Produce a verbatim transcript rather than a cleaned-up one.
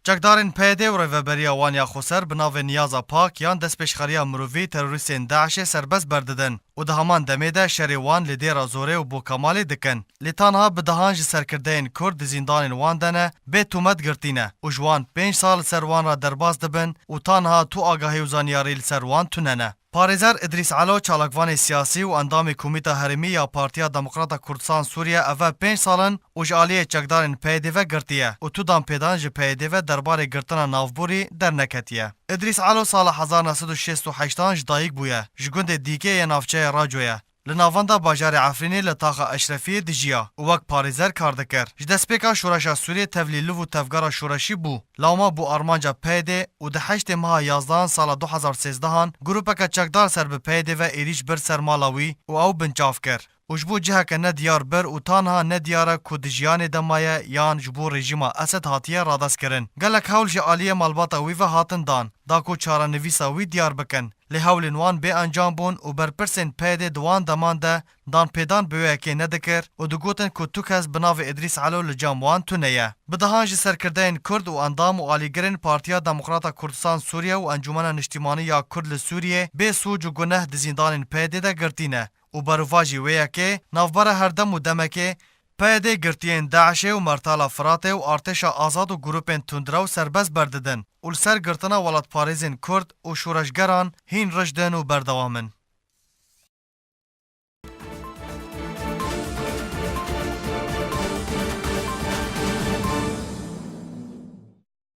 Çekdarên P Y D û rêveberiya wan ya xweser bi navê Niyaza Pak yan Destpêşxeriya Mirovî terorîstên DAIŞê serbest berdidin û di heman demê de şerê wan li Dêra Zorê û Bokemalê dikin. Lê tanha bi dehan ji serkirdeyên Kurd di zîndanên wan de ne, bê tomet girtî ne û ji wan pênc sal li ser wan re derbas dibin û tanha tu agahî û zanyarî li ser wan tune ne. Parêzer Idrîs Elo, çalakvanê siyasî û endamê Komîta Herêmî ya Partiya Demokrata Kurdistan Sûriye, ev e pênc sal in û ji aliyê çekdarên P Y D ve girtî ye û tu danpêdan ji P Y D ve derbarê girtina navborî derneketiye. Idrîs Elo sala hezar neh sed û şêst û heştan ji dayik bûye, ji gundê Dîkê yê navçeya Raco ye. Li navenda bajarê Efrînê li taxa Eşrefiyê dijiya û wek parêzer kar dikir. Ji destpêka şoreşa Sûriyê tevlî liv û tevgera şoreşî bû. Lewma bû armanca P Y D û di heştê meha yazdehan sala du hezar sêzdehan grûpeke çekdar ser bi P Y D ve êrîş bir ser mala wî û ew binçav kir û ji bo ciheke nediyar bir û ta niha nediyar e ku di jiyanê de maye yan ji bo rejîma Esed hatiye radeskirin. Gelek hewl ji aliyê malbata wî ve hatin dan, da ku çarenivîsa wî diyar bikin. Lê hewlên wan bê encam bûn û berpirsên P Y D di wan deman de danpêdan bi wê yekê nedikir û digotin ku tu kes bi navê Idrîs Elo li cem wan tune ye. Bi dehan ji serkirdeyên Kurd û endam û alîgirên Partiya Demokrata Kurdistan Sûriye û Encûmena Niştîmanî ya Kurd li Sûriyê bê sûc û guneh di zîndanên P Y D de girtî ne û berovajî wê yekê navbera her dem û demekê P Y D girtiyên DAIŞê û Mertala Firatê û Artêşa Azad û grûpên tundrew serbest berdidin û li ser girtina welatparêzên Kurd û şoreşgeran hîn rijd in û berdewam in.